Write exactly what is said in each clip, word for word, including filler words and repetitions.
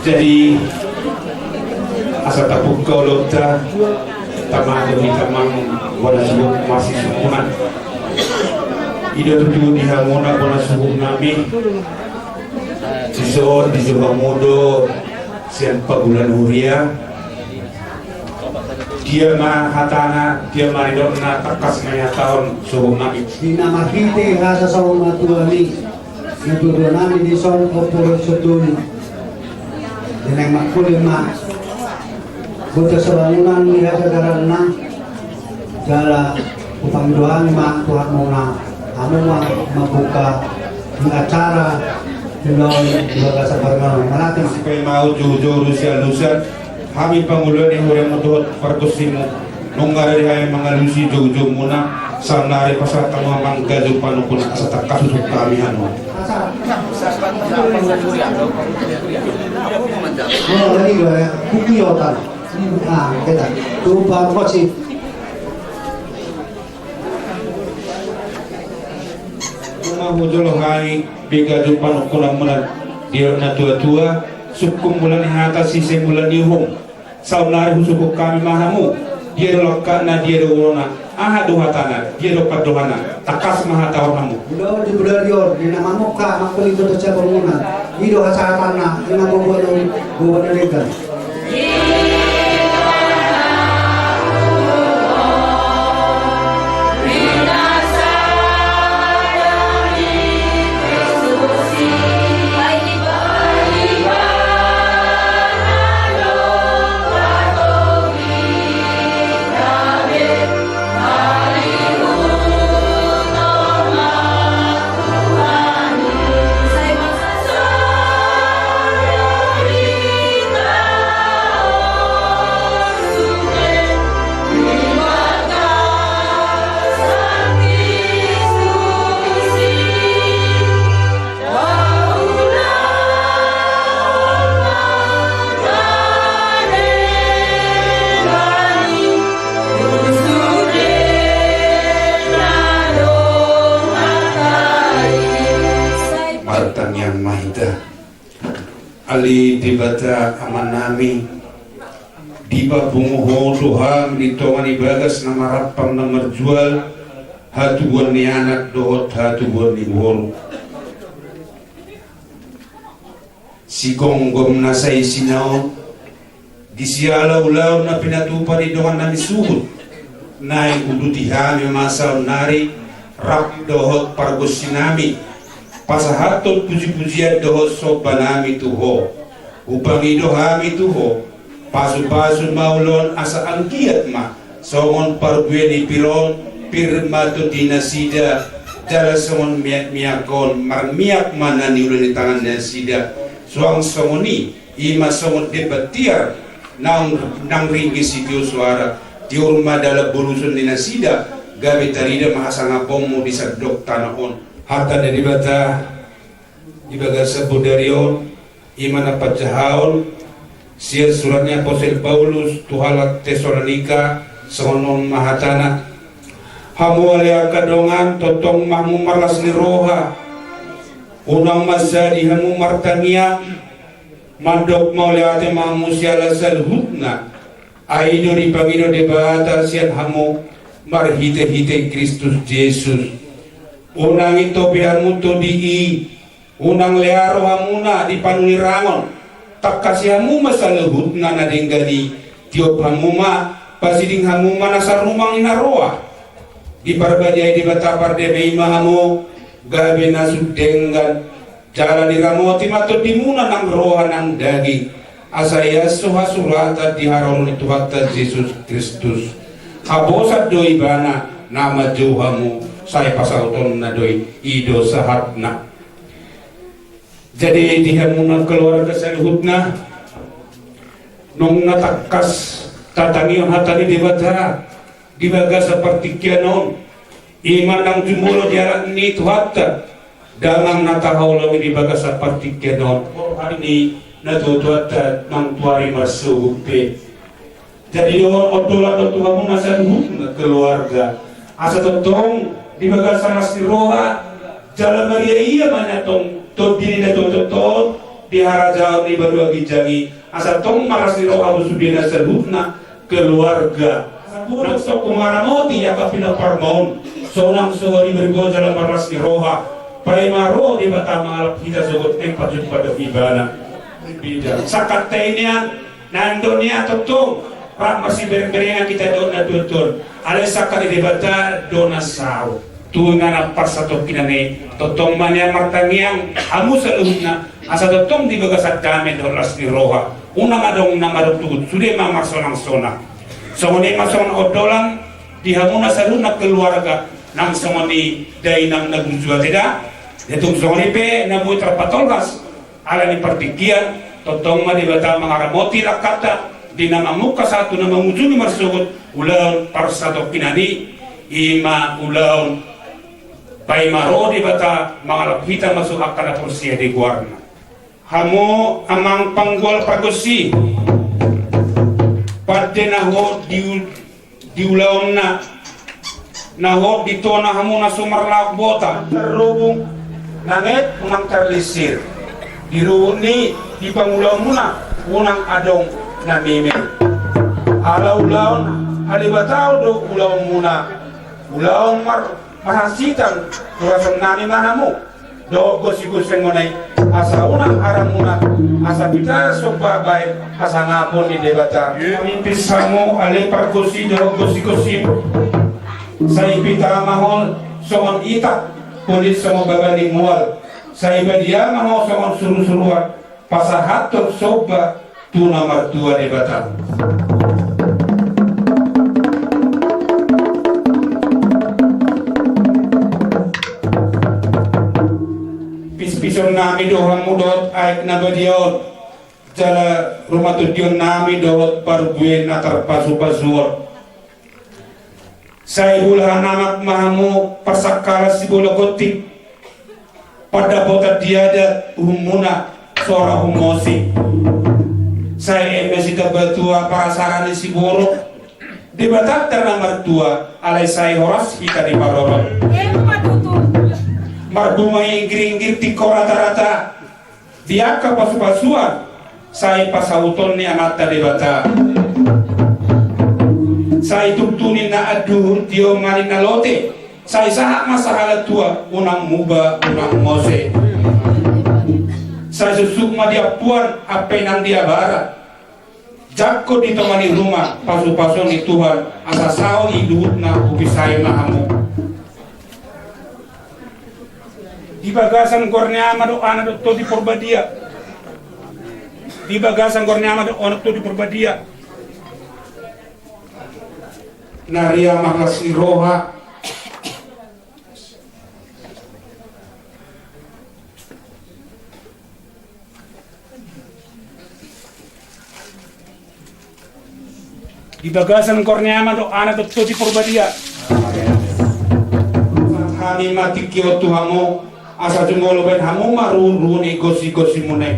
Jadi, asa tapungka ulaonta, tama do hita manang bona suhut masisungkunan. I do tutu di hamuna bona suhut nami. Dison dijou hamu do sian pangula ni huria. Dia ma hatana, dia ma nidokna, tangkas ma ihatahon suhut nami. Di na marhite hata saur matua ni natuatua nami dison, ompu dohot sundut. Di na mangkuling ma bota sabangunan ni hata dalanna. Jala hupangido hami ma tu hamuna, hamu ma mambuka di acara di ulaon di bagasan parmanon. Mauliate ma. Sipaima ma joujou, alusalusan hami pangula ni huriamu dohot pargonsimu. Nunga rade hami mangalusi joujoumuna, saonari pasahat hamu ma gajum panungkunan asa tangkas husungkun hami hamu. Oh, tadi gue ya, kuku yotan. Ah, kita. Tuh, Pak Koci. Nunga hujolo hami be gajum panungkunanmuna, dia natuatua, sungkun mula ni hata, sise mula ni uhum. Saonari husungkun hami ma hamu, dia do langkatna, dia do uholna, aha do hatana, dia do pandohanna, tangkas ma hatahon hamu. Ulaon di bodari on, di na mamungka mangkuling tu sipanganon, i do hasahatanna, i ma boanon, boanon denggan. Martangiang ma hita. Ale Debata Amanami, dipapungu Ho do hami di tonga ni bagas na marampang na marjual, hatubuan ni anak dohot hatubuan ni boru. Sigomgom na saisina on, di siala ulaon na pinatupa ni dongannami suhut, naeng uduti hami ma saonnari rap dohot pargonsinami, pasahathon pujipujian dohot sombanami tu Ho. Hupangido hami tu Ho, pasupasu ma ulaon asa anggiat ma songon parbue ni pir on, pir ma tondi nasida, jala songon miakmiak on, marmiak ma na niula ni tangan nasida. Suang songon i, i ma songon demban tiar, nang, nang ringgit sitio soara, tiur ma dalan boluson ni nasida, gabe tarida ma hasangaponmu di sandok tano on. Hata ni Debata di bagasan bodari on, i ma na panjahaon sian surat ni apostel Paulus tu halak Tesalonika, songon on ma hatana. Hamu ale angka dongan, tongtong ma hamu marlas ni roha. Unang mansadi hamu martangiang, mandok mauliate ma hamu siala saluhutna. Ai i do dipangido Debata sian hamu marhitehite Kristus Jesus. Unang intopi hamu tondi i, unang lea rohamuna di panurirang on. Tangkasi hamu ma saluhutna na denggan i, tiop hamu ma, pasiding hamu ma na sarumang ni na roa. Diparbadiai Debata pardame i ma hamu, gabe na sun denggan. Jala diramoti ma tondimuna nang roha nang daging, asa ias so hasuratan di haroro ni Tuhanta Jesus Kristus. Haposan do Ibana na manjou hamu, sai pasautonna do i, i do sahatna. Jadi di hamuna keluarga saluhutna, nunga tangkas tatangihon hata ni Debata di bagasan partingkian on, i ma nang jumolo di anak ni Tuhanta, damang na tahaholongi di bagasan partingkian on. Roha ni natuatuanta nang tu ari marsogot pe. Jadi on, ondolan do tu hamuna saluhutna keluarga, asa tongtong di bagasan las ni roha, jala mariaia ma na tong, tondi ni natuatuanta on, di harajaon ni banua ginjang i, asa tong marlas ni roha tu sudena saluhutna keluarga. Asa bodo sokko mangaramoti angka pinomparmuna on, sonang songon i margogo jala marlas ni roha, paima ro Debata mangalap hita sogot, empat juta padok ibana. Bida sangkanta i nian, nang do nian tongtong rap marsiberengberengan hita dohot na tuatua on, alai sangkap ni Debata do na saut. Tu inganan parsatongkinan i, tongtong ma nian martangiang hamu saluhutna, asa tongtong di bagasan dame dohot las ni roha, unang adong na madungdung, sude ma marsonangsonang. Songon i ma songon ondolan di hamuna saluhutna keluarga, nang songon i dainang na burju ate da. Tung songon i pe na boi tarpatolhas ala ni partingkian, tongtong ma Debata mangaramoti langkanta di na mamungka sahat tu na mangujungi marsogot ulaon parsatongkinan i, i ma ulaon paima ro Debata mangalap hita masuk angka na porsea di goarna. Hamu amang panggual pargonsi, pande na hot di u-, di ulaonna, na hot di tona hamu na so marlaok bota. Tarrubung na met unang tarlisir, di rubung ni di pangulaonmuna unang adong na meme. Ala ulaon halebataon do ulaonmuna, ulaon mar-, marhasitan, hurasonnami ma hamu dohot gosigosimuna i, asa unang aramuna, asa pita somba baen hasangapon ni Debata. Pamimpin hamu ale pargonsi dohot gosigosi, sai pita ma ho songon ita, polit songon baba ni mual, sai badia ma ho songon surusuruan, pasahathon somba tu na martua Debata. Pispisonnami do hamu dohot aek na badia on, jala rumatondionnami dohot parbue na tarpasupasu on. Sai bulahan amak ma hamu parsangkalan sibola gonting, pandapotan di adat uhumuna sora humose. Sai eme sitambatua parasaran ni siborok, Debatanta na martua, alai sai horas hita diparorot. Marbunga inggiringgir tingko ratarata. Di angka pasupasuan sai pasauton ni Amanta Debata. Sai tuntuni na anduhur tio ma ninna lote, sai sahat ma sahala tua, unang muba unang mose. Sai suksuk ma di ampuan ampe nang di abara. Jangkon di tonga ni ruma pasupasuon ni Tuhan, asa saut i luhutna, hupisai ma hamu. Di bagasan goar ni Ama dohot Anak dohot Tondi Porbadia. Di bagasan goar ni Ama dohot Anak dohot Tondi Porbadia. Na ria marlas ni roha. Di bagasan goar ni Ama dohot Anak dohot Tondi Porbadia. Hami ma tingki on tu hamu, asa jumolo baen hamu ma ruhut ni gosigosimuna i.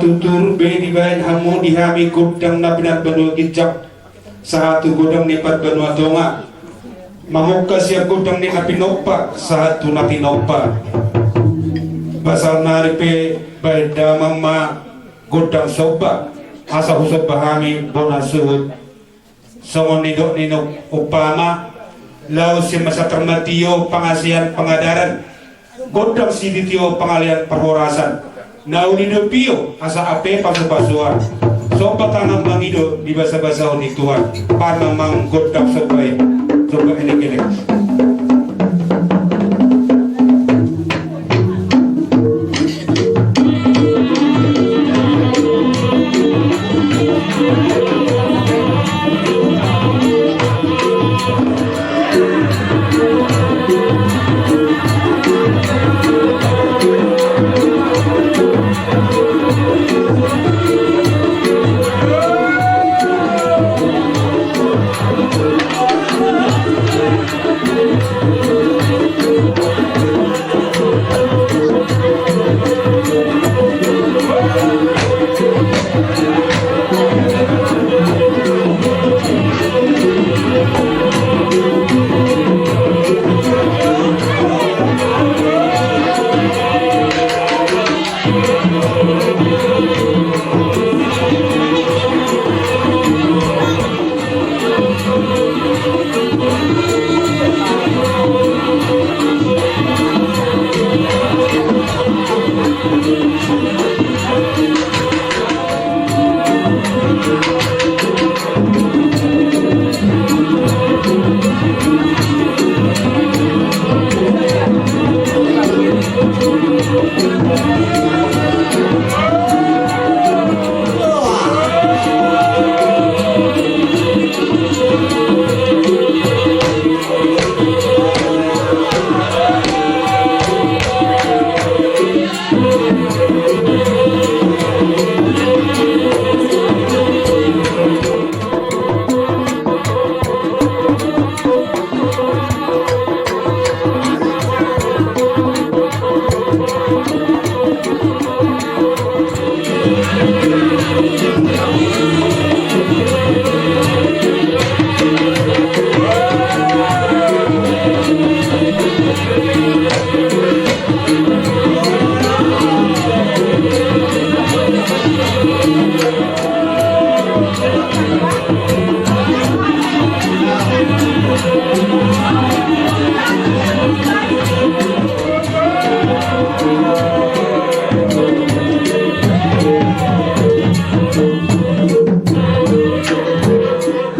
Tutur be dibaen hamu di hami gondang na pinarbanua ginjang sahat tu gondang ni parbanua tonga, mamungka sian gondang ni na pinompa sahat tu na pinompa. Pasahat nari pe baen damang ma gondang somba, asa husomba hami bona suhut. Songon nidok ni umpama, laos sian masa tarmatio pangasean pangadaran, gondang sititio pangalean parhorasan, na uli do pio asa ape pasupasuan. Somba tangan mangido di basabasahon ni Tuhan. Paima ma gondang somba i. Somba elek-elek.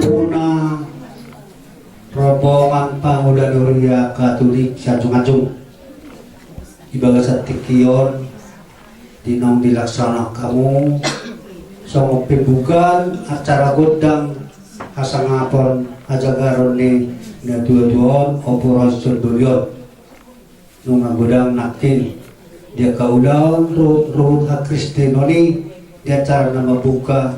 Muna rombongan pangula ni huria Katolik sanjung-anjung, di bagasan tingki on, di naung dilaksanahon hamu songon pembukaan acara gondang hasangapon hajagaron ni natua-tua on, Ompu Roy Sondolion. Nunga godang nangkin di angka ulaon ruhut-ruhut hakristenon i, di acara na mambuka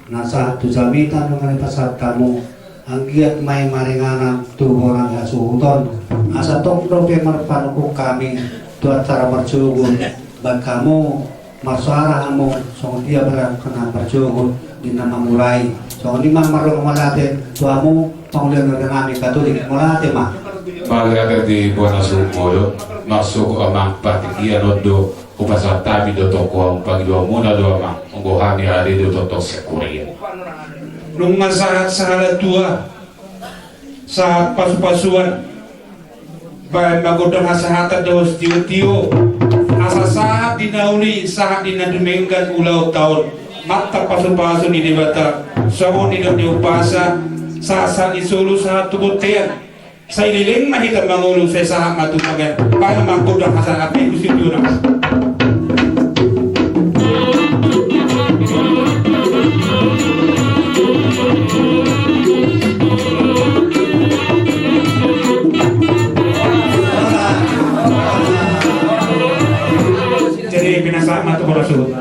na sahat tu jamita nunga dipasahat hamu, anggiat ma i maringanan tu bona ni hasuhuton. Asa tong dope marpanungkun hami tu acara marsogot, baen hamu marsoara hamu songon dia berang kena marsogot di na mamulai. Songon i ma marroha mauliate tu hamu pangula ni huria nami Katolik, mauliate ma. Mauliate di bona suhut molo. Marsogot amang, partingkian on do hupasahat hami do tong tu hamu, pangidoanmuna do amang, anggo hami ale do tongtong sian huria. Nunga sahat sahala tua, sahat pasupasuan, baen ma gondang hasahatan dohot sitiotio, asa sahat di na uli, sahat di na dumenggan ulaonta on, marhite pasupasu ni Debata. Songon nidok ni umpasa, sahat-sahat ni solu sahat tu bontean. Sai leleng ma hita mangolu, sai sahat ma tu bagas. Baen ma gondang hasahatan i tu situna. Jadi pinasahat ma tu bona suhut.